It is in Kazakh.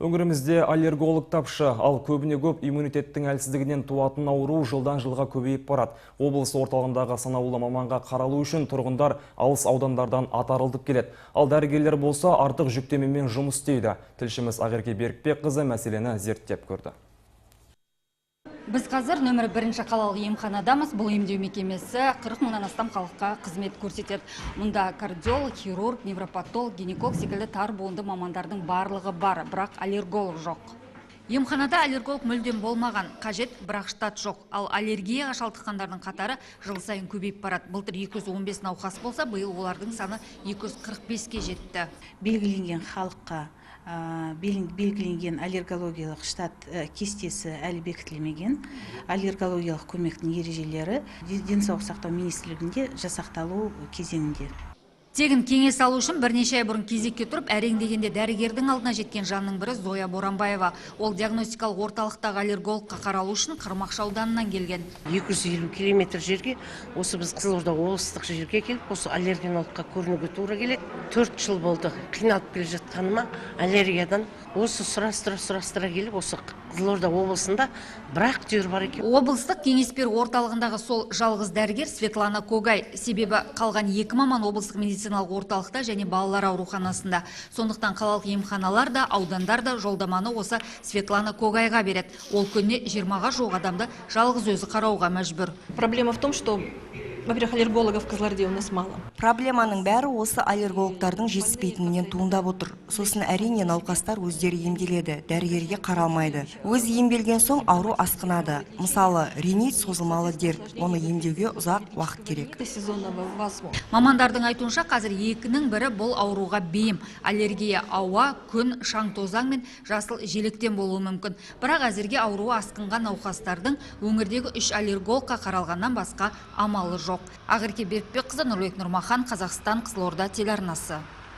Өңірімізде аллерголог тапшы, ал көбіне көп иммунитеттің әлсіздігінен туатын ауру жылдан жылға көбейіп барады. Облыс орталығындағы санаулы маманға қаралу үшін тұрғындар алыс аудандардан атарылтып келеді. Ал дәрігерлер болса артық жүктемемен жұмыс істейді. Тілшіміз Ақерке Берікбекқызы мәселені зерттеп көрді. Біз қазір нөмірі 1 қалалық емханадамыз. Бұл емдеу мекемесі 40 мыңнан астам халыққа қызмет көрсетеді. Мұнда кардиолог, хирург, невропатолог, гинеколог секілді тар буынды мамандардың барлығы бар, бірақ аллерголог жоқ. Емханада аллерголог мүлдем болмаған, қажет, бірақ штат жоқ. Ал аллергияға шалдыққандардың қатары жыл сайын көбейіп барады. Былтыр 215 науқас болса, биыл олардың саны 245-ке жетті. Белгіленген халыққа белгіленген аллергологиялық штат кестесі әлі бекітілмеген. Аллергологиялық көмектің ережелері Денсаулық сақтау министрлігінде жасақталу кезеңінде. Тегін кеңес алу үшін бірнеше ай бұрын кезекке тұрып, әрең дегенде дәрігердің алдына жеткен жанның бірі Зоя Боранбаева. Ол диагностикалық орталықтағы аллергологқа қаралу үшін Қармақшы ауданынан келген. 250 километр жерге, осы біз Қызылорда облыстық жерге келіп, осы аллергологқа көрінуге тура келеді. 4 жыл болды қиналып келе жатқаныма аллергиядан. Осы сұрастыра келіп, осы Қызылорда облысында бірақ түйір бар екен. Облыстық кеңес беру орталығындағы сол жалғыз дәрігер Светлана Когай. Себебі қалған 2 маман облыстық медициналық орталықта және балалар ауруханасында. Сондықтан қалалық емханалар да, аудандар да жолдаманы осы Светлана Когайға береді. Ол күніне 20-ға жуық адамды жалғыз өзі қарауға мәжбүр. Проблема в том, что, во-первых, аллергологов в Кызылорде у нас мало. Проблеманың бәрі осы аллергологтардың жетіспейтінінен туындап отыр. Сосын әрине науқастар өздері емделеді, дәрігерге қаралмайды. Өзі емделген соң ауру асқынады. Мысалы, ринит созылмалы дерт, оны емдеуге ұзақ уақыт керек. Мамандардың айтуынша, қазір 2-нің бірі бұл ауруға бейім. Аллергия ауа, күн, шаң тозаң мен жасыл желектен болуы мүмкін. Бірақ әзірге ауруы асқынған науқастардың өңірдегі 3 аллергологқа қаралғаннан басқа амалы жоқ. Ақерке Берікбекқызы, Нұрлыбек Нұрмахан, Қазақстан, Қызылорда телеарнасы.